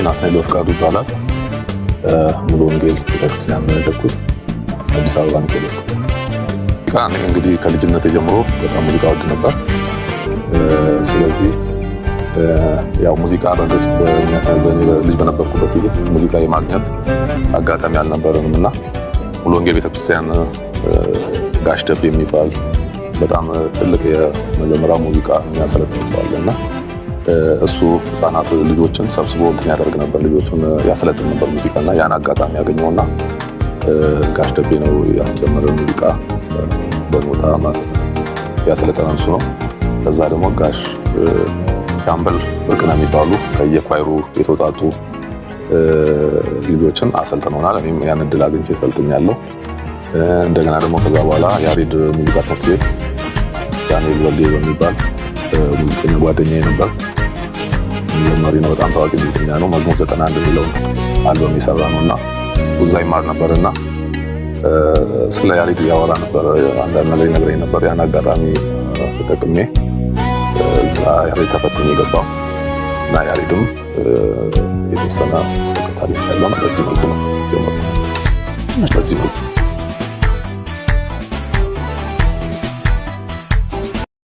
ናትናኤል በፍቃዱ ይባላል። ሙሉ ወንጌል ቤተክርስቲያን ነው ያደግኩት። አዲስ አበባ ነው የተወለድኩት። ሙዚቃ እኔ እንግዲህ ከልጅነት ጀምሮ በጣም ሙዚቃ እወድ ነበር። ስለዚህ ያው ሙዚቃ በእርግጥ በእኔ ልጅ በነበርኩበት ጊዜ ሙዚቃ የማግኘት አጋጣሚ አልነበረንም እና ሙሉ ወንጌል ቤተክርስቲያን ጋሽ ደብ የሚባል በጣም ትልቅ የመዘምራን ሙዚቃ የሚያሰለጥን ሰው አለ እና እሱ ህፃናት ልጆችን ሰብስቦ እንትን ያደርግ ነበር፣ ልጆችን ያሰለጥን ነበር ሙዚቃ። እና ያን አጋጣሚ ያገኘውና ጋሽ ደቤ ነው ያስጀመረ፣ ሙዚቃ በኖታ ያሰለጠነን እሱ ነው። ከዛ ደግሞ ጋሽ ሻምበል ብርቅነህ የሚባሉ ከየ choir ኡ የተውጣጡ ልጆችን አሰልጥነውናል። እኔም ያን እድል አግኝቼ ሰልጥኛለሁ። እንደገና ደግሞ ከዛ በኋላ ያሬድ ሙዚቃ ትምህርት ቤት ዳንኤል ወልዴ በሚባል ሙዚቀኛ ጓደኛዬ ነበር። ዘማሪ ነው፣ በጣም ታዋቂ ሙዚቀኛ ነው። መዝሙር 91 የሚለውን አልበም የሰራ ነው እና እዛ ይማር ነበር እና ስለ ያሬድ ያወራ ነበር። አንዳንድ ነገር ይነግረኝ ነበር። ያን አጋጣሚ ተጠቅሜ እዛ ያሬድ ተፈትኜ የገባው እና ያሬድም የተወሰነ እውቀት አግኝቻለሁ። በዚህ መልኩ ነው ጀመርኩት። በዚህ መልኩ።